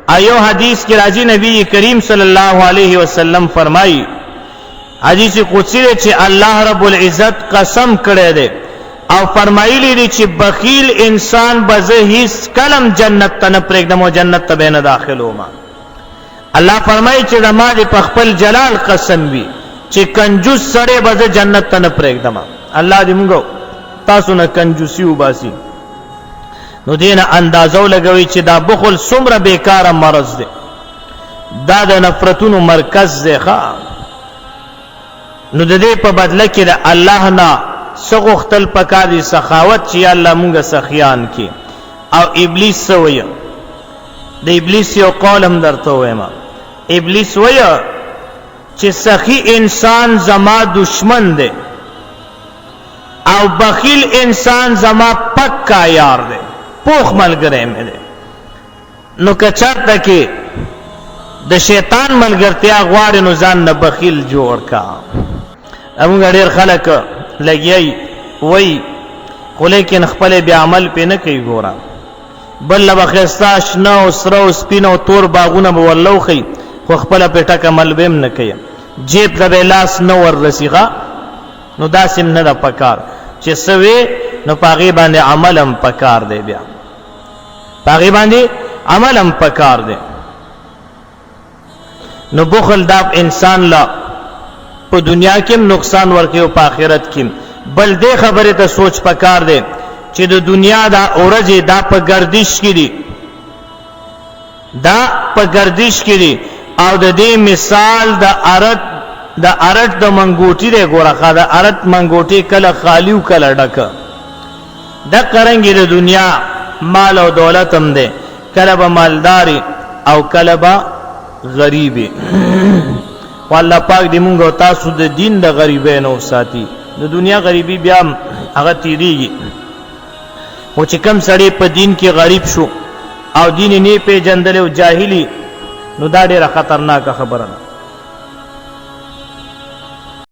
ایو حدیث کې راځي، نبی کریم صلی الله علیه وسلم فرمایي، حدیث قدسی دی، چې الله رب العزت قسم کړی دی او فرمایلی دی چې بخیل انسان به زه هیڅ کلم جنت ته نه پرېږدم او جنت ته به نه داخلوم. الله فرمایي چې زما دې په خپل جلال قسم وي چې کنجوس سړی به زه جنت ته نه پرېږدم. الله دې موږ تاسو نه کنجوسي وباسي. نو دینه اندازه ولګوي چې دا بخل څومره بیکاره مرض دی، دا د نفرتونو مرکز دی. ښه، نو د دې په بدله کې د الله نه څه غوښتل پکار دي؟ سخاوت، چې یا الله مونږ سخیان کې. او ابلیس څه وایي؟ د ابلیس یو قول هم درته وایم. ابلیس وایي چې سخی انسان زما دشمن دی او بخیل انسان زما پکا یار دی، پوخ ملګری مې دی. نو که چرته کې د شیطان ملګرتیا غواړي، نو ځان نه بخیل جوړ کا. موږ ډېر خلک لګیای وای، خو لیکن خپل بیا عمل پې نه کوي. ګوره، بل له به ښایسته شنه او سره او سپین او تور باغونه به ورله وښیي، خو خپله پې ټکه عمل به هم نه کوي، جیب ته به لاس نه وررسي. ښه، نو داسې هم نه ده پکار. چې څه وې، نو په هغې باندې عمل هم پکار دی، بیا په هغې باندې عمل هم پکار دی. نو بخل دا انسان له په دنیا کې هم نقصان ورکوي او په آخرت کې. بل دې خبرې ته سوچ پکار دی چې د دنیا دا ورځې دا په گردش کې دي، دا په گردش کې دي، او د دې مثال د ارت د منګوټي دی. ګوره، د ارت منګوټي کله خالی او کله ډکه. د قرنګي د دنیا مال او دولت هم دی، کله به مالداري او کله به غریبي. خو الله پاک دې مونږ او تاسو د دین د غریبۍ نه وساتي. د دنیا غریبي بیا هغه تیریږي، خو چې کم سړی په دین کې غریب شو او دین نه پیژندل او جاهلی، نو دا ډیره خطرناکه خبره ده.